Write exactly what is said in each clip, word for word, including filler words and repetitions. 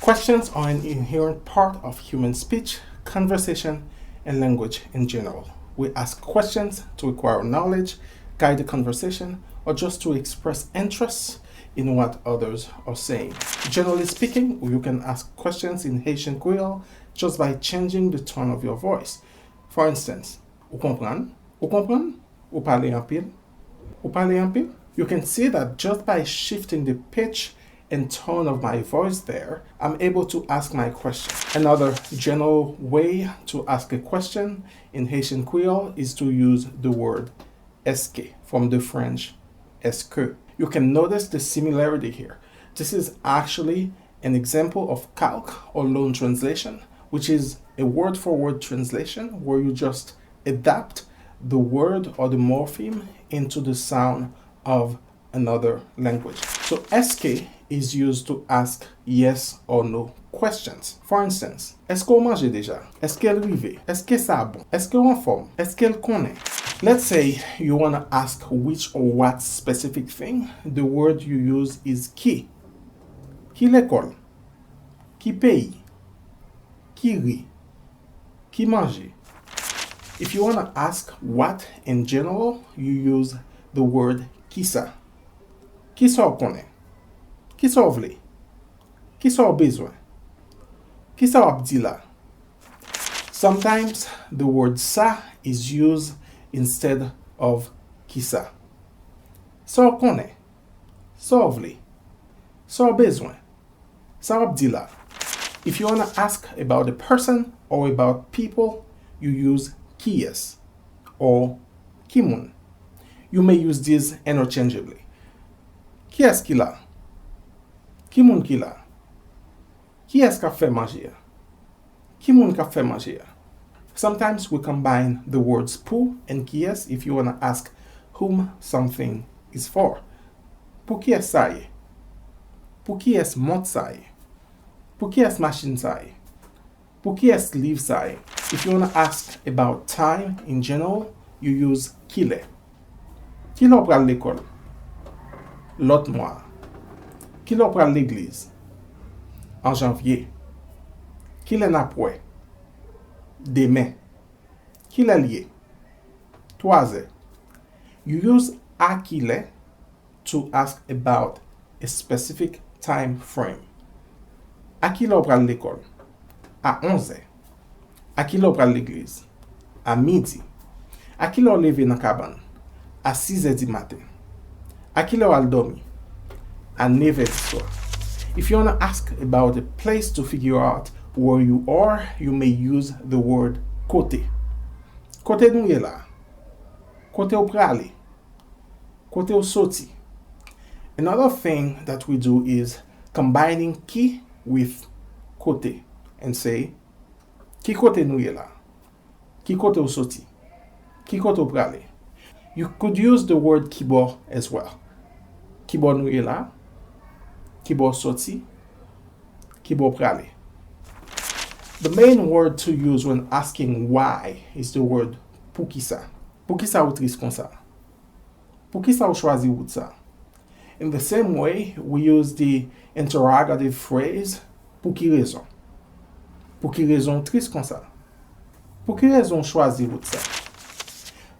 Questions are an inherent part of human speech, conversation, and language in general. We ask questions to acquire knowledge, guide the conversation, or just to express interest in what others are saying. Generally speaking, you can ask questions in Haitian Creole just by changing the tone of your voice. For instance, ou konprann? Ou konprann? Ou pale anpil? Ou pale anpil? You can see that just by shifting the pitch and tone of my voice there, I'm able to ask my question. Another general way to ask a question in Haitian Creole is to use the word èske from the French est-ce que. You can notice the similarity here. This is actually an example of calque or loan translation, which is a word for word translation where you just adapt the word or the morpheme into the sound of another language. So, èske is used to ask yes or no questions. For instance, èske w manje deja? Èske l rive? Èske sa bon? Èske w anfòm? Èske l konnen? Let's say you wanna ask which or what specific thing, the word you use is ki. Ki lekòl? Ki peyi? Ki ri? Ki manje? If you wanna ask what in general, you use the word kisa. Kisa w konnen? Kisa w vle? Kisa w bezwen? Kisa w ap di la? Sometimes the word sa is used instead of kisa. Sa w konnen? Sa w vle? Sa w bezwen? Sa w ap di la? If you wanna ask about a person or about people, you use kiyès or ki moun. You may use these interchangeably. Kiyès ki la? Ki moun ki la? Kiyès k ap fè manje a? Ki moun k ap fè manje a? Sometimes we combine the words pou and kiyès if you wanna ask whom something is for. Pou kiyès sa ye? Pou kiyès mont sa ye? Pou kiyès machin sa ye? Pou kiyès liv sa ye? If you wanna ask about time in general, you use kilè. Kilè w pral lekòl? Lòt mwa a. Kilè w pral legliz? An janvye. Kilè n ap wè? Demen. Kilè l ye? Twazè. You use a kilè to ask about a specific time frame. A kilè w pral lekòl? A onzè. A kilè w pral legliz? A midi. A kilè w leve nan kabann? A sizè di maten. A kilè w al dòmi? A nevè di swa. If you wanna ask about a place to figure out where you are, you may use the word kote. Kote nou ye la? Kote w prale? Kote w soti? Another thing that we do is combining ki with kote and say, ki kote nou ye la? Ki kote w soti? Ki kote w prale? You could use the word kibò as well. Kibò nou ye la? Kibò w soti? Kibò w prale? The main word to use when asking why is the word poukisa. Poukisa ou tris konsa? Poukisa w chwazi wout sa? In the same way, we use the interrogative phrase, pou ki rezon? Pou ki rezon w tris konsa? Pou ki rezon w chwazi wout sa?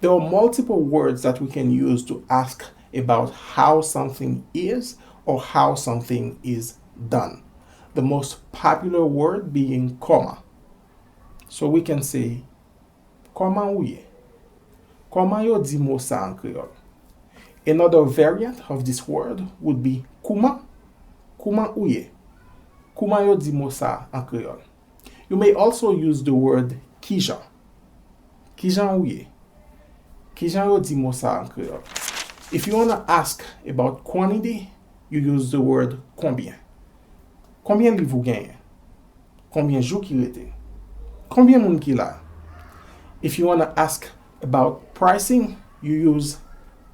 There are multiple words that we can use to ask about how something is or how something is done. The most popular word being kòman. So we can say, kòman ou ye? Kòman yo di mo sa an kreyòl? Another variant of this word would be kouman? Kouman ou ye? Kouman yo di mo sa an kreyòl? You may also use the word kijan. Kijan ou ye? Kijan yo di mo sa an kreyòl? If you wanna ask about quantity, you use the word konbyen. Konbyen liv ou genyen? Konbyen jou ki rete? Konbyen moun ki la? If you wanna ask about pricing, you use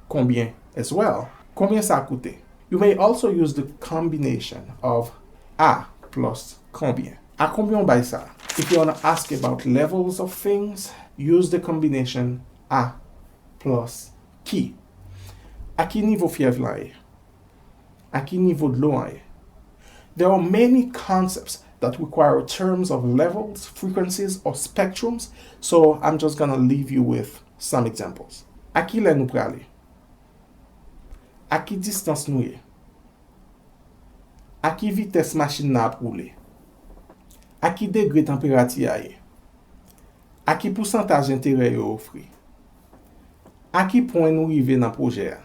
konbyen as well. Konbyen sa koute? You may also use the combination of a plus konbyen. A konbyen w bay sa? If you wanna ask about levels of things, use the combination a plus ki. A ki nivo fyèv lan ye? A ki nivo dlo an ye? There are many concepts that require terms of levels, frequencies, or spectrums, so I'm just gonna leave you with some examples. A ki lè nou prale? A ki distans nou ye? A ki vitès machin nan ap woule? A ki degre tanperati a ye? A ki pousantaj enterè yo ofri? A ki pwen nou rive nan pwojè a?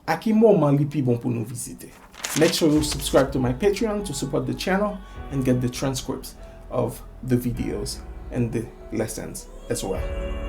A ki moman li pi bon pou nou vizite? Make sure you subscribe to my Patreon to support the channel and get the transcripts of the videos and the lessons as well.